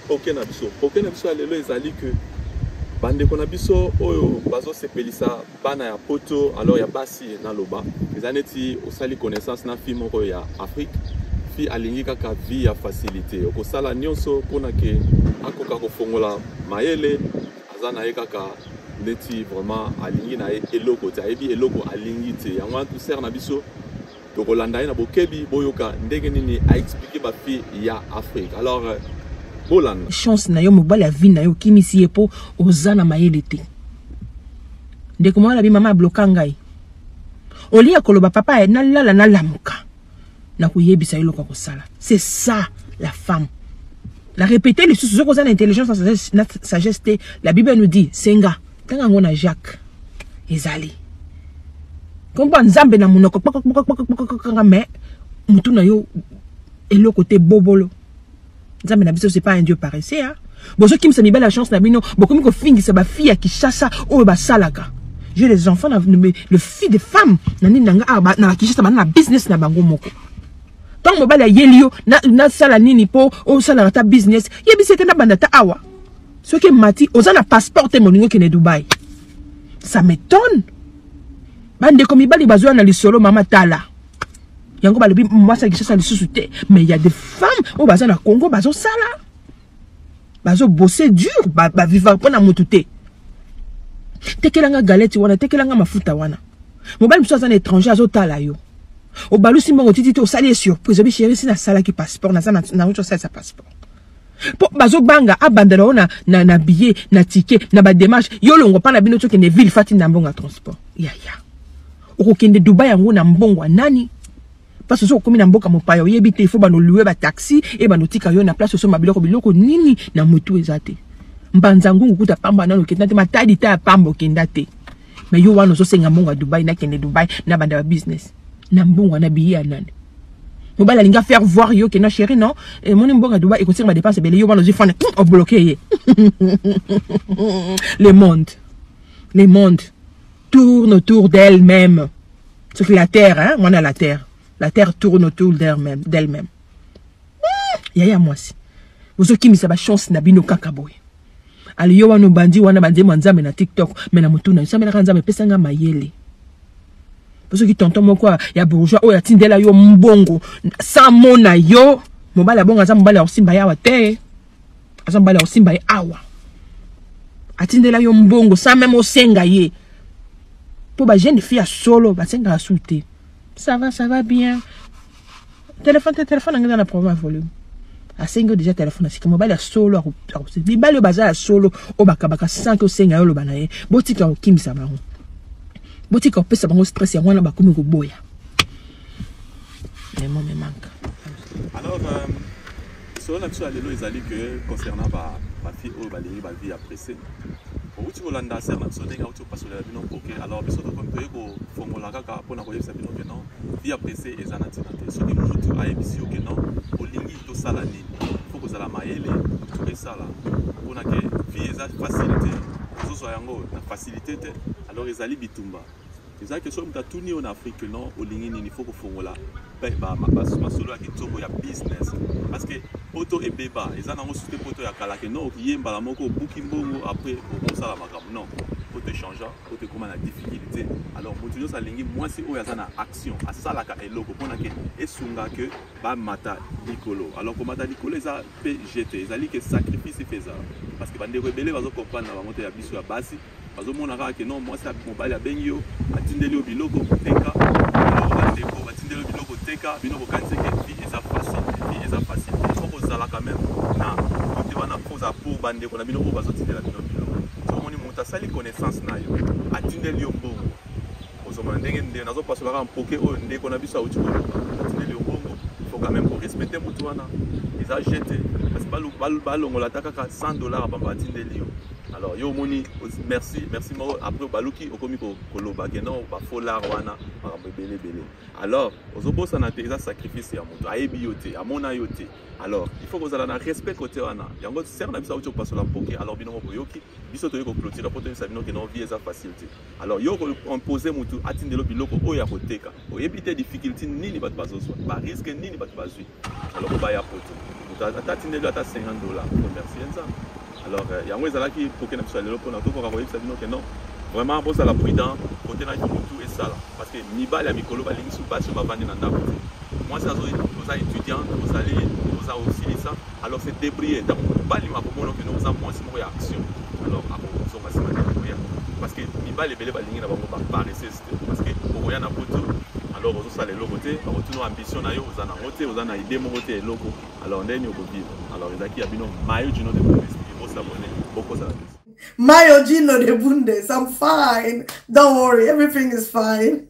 mpoke na biso. Mpoke na biso ya lelo ezali que bandeko na biso oyo bazosepelisa bana ya poto, alors ya basi naloba, eza neti osali connaissance na fille moko ya Afrique. Fille alingi kaka vie ya facilité, okosala nyonso mpona ke akoka kofongola mayele. Aza na ye kaka neti vraiment alingi na ye eloko te, ayebi eloko alingi te. Yango wana sœur na biso tokolanda ye na bokebi, boyoka ndenge nini aexpliquer bafille ya Afrique. Alors bolanda. Chance na yo, mobali ya vie na yo okimisi ye mpo oza na mayele te. Ndeko mwana bi mama abloka ngai, olia koloba papa nalala nalamuka na koyebisa yo eloko ya kosala. C'est ça la femme. La répéter lisusu, soki oza na intelligence na sagesse te, la Bible nous dit senga. Tanga yango na Jacques, ezali komba Nzambe na monoko kpakakpakakpakakpakaka, mais mutu na yo eloko te, bobolo. Nzambe na biso, c'est pas un Dieu paresseux, hein. Bozokimisa mibali ya chance na bino, bokomi kofingisa bafille ya Kinshasa oyo basalaka. J'ai les enfants na, le fille de femme na nini na nga na Kinshasa, bana na business na bango moko. Ntango mobali ayeli yo nasala nini mpo osalaka ta business, yebisi ete nabanda ta awa. Soki emati, oza na passeport te, molingo okende Dubai, ça m'étonne. Bandeko mibali bazwa na lisolo mama tala yango, balobi mwasi ya Kinshasa lisusu te, mais il y a des femmes oyo baza na Congo, bazosala, bazobosser dur, bavivaka mpo na motu te. Tekelanga galette wana, tekelanga mafuta wana. Mobali mosusu aza na étranger, azotala yo, obalusi mbongo titi te, osali ye surprise, obi chéri, si nasalaki passeport, naza nauti osalisa passeport, mpo bazobanga abandela yo na billet, na ticket, na badémarche. Yo longwa mpa na bino, tokende ville, fati na mbongo ya transport. Yaya, okokende Dubai yango na mbongo ya nani? Parce que soki okomi na mboka mopaya, oyebi te, ifo banolouer bataxi e banotika yo na place, osomba biloko. Biloko nini na motu eza te? Mbanza ngungu kuta pamba nano okenda te, matadi ta ya pamba okenda te, mais yo wana ozosenga mbongo ya Dubai, nakende Dubai, nabanda ba business na mbongo na billet ya nani? Mobali alingi faire voir yo ke non chéri, non, emoni mbongo ya Dubai ekosenga badépense ebele. Yo wana ozwi fane, obloquer ye. Le monde, le monde tourne autour d'elle-même. C'est que la terre, hein, on a la terre, la terre tourne autour d'elle-même, d'elle-même. Yaya mwasi, ozokimisa bachance na bino kaka boye. Ali yo wana obandi wana banzembo ya Nzambe na TikTok, mais na motuna osambelaka Nzambe epesanga mayele? Soki tonton moko ya bourgeois oyo atindela yo mbongo sans mona yo, mobali abongo aza mobali ya kosimba ye awa te, aza mobali ya kosimba ye awa. Atindela yo mbongo sans même osenga ye, mpo bajeune fille ya solo basengaka su te. Ça va, ça va bien. Téléphone te, téléphone nange eza na problème ya volume. Asengi yo déjà téléphone asika. Mobali ya solo, mibali oyo baza ya solo, oyo bakabaka sanke osenga yo, oloba na ye. Botika kokimisa bango, botika kopesa bango stress. Yango wana bakomi koboya. Lemo me manque. Alors solo na biso ya lelo ezali que concernant bafille oyo balingi bavie ya pressé. Outi kolanda sœur na biso ndenge auti kopasolela bino mpoke. Alors biso tokomi toye kofongola kaka mpona koyebisa bino ke non, vie ya pressé eza na ntina te. Soki motu ayebisi yo ke non, olingi tosala nini, faut kozala mayele, motu esala mpona ke vie eza facile te, ozozwa yango na facilité te. Alors ezali bitumba, eza ke soki moto atuni yo na Afrique ke non, olingi nini, faut kofongola masolo ya kitoko ya business, parce que poto ebeba, eza nango susu te poto ya kala ke non, okiye mbala moko, obuki mbongo, après okosala makambo. Non, poto echanger, poto ekóma na difficulté. Alors moto nyonso alingi mwasi oyo aza na action, asalaka eloko mpona ke esunga ke bamata likolo. Alors komata likolo eza mpe jete, ezali ke sacrifice efe ezala, parce que bandeko ebele bazocomprendre na bango te. Ya biso ya basi bazomona kaka ke non, mwasi, mobali abengi yo, atindeli yo biloko, teka biloko, bandeko batindeli yo biloko, teka. Bino bokanisi ke vie eza facile. Vie eza facile, faut kozala quand même na côté wana, kozala pour bandeko na bino oyo bazotindela bino biloko. So omoni moto asali connaissance na yo, atindeli yo mbongo, ozomona ndenge nde nazopasolaka mpoke oyo ndeko na biso auti koloba. Atindeli yo mbongo, faut quand même korespecter motu wana. Eza jete parce que balongola ata kaka 100 $, pamba atindeli yo. Alors yo omoni merci, merci moko, après baluki okomi koloba ke non, bafolar wana, makambo ebele ebele. Alors ozobosana te, eza sacrifice ya moto ayebi yo te, amona yo te. Alors il faut kozala na respect côté wana. Yango sœur na biso auti kopasola mpoke. Alors bino moko boyoki, biso toyei koclôturer po toyebisa bino ke non, vie eza facile te. Alors yo koimpose motu atindelo biloko oyo ya koteka, oyebi te difficulté nini bato bazozwa, barisque nini bato bazwi. Alors baya poto. Moto ata atindeli yo ata 50 dollars, remercier Nzambe. Alors euh, yango ezalaki poke na biso ya lelo mpona tokoka koyebisa bino ke non, vraiment bozala prudent kote na mutu esala, parce que mibali ya mikolo balingi su basi oyo bavandi na ndako te. Mwasi oza étudiante, ozali oza osilisa, alors se débrouiller. Ntango mobali akomona ke non, oza mwasi moko ya action, alors akozonga nsima te, akoya, parce que mibali ebele balingi na bango baparesseuse te, parce que okoya na poto, alors ozosala eloko te, bakotuna ambition na yo, oza nango te, oza na idée moko te, eloko. Alors ndenge nini okovivre? Alors ezalaki ya bino Mayo Gino de Bundes. Bosabone, bokozala. Mayo Gino de Bundes, I'm fine. Don't worry, everything is fine.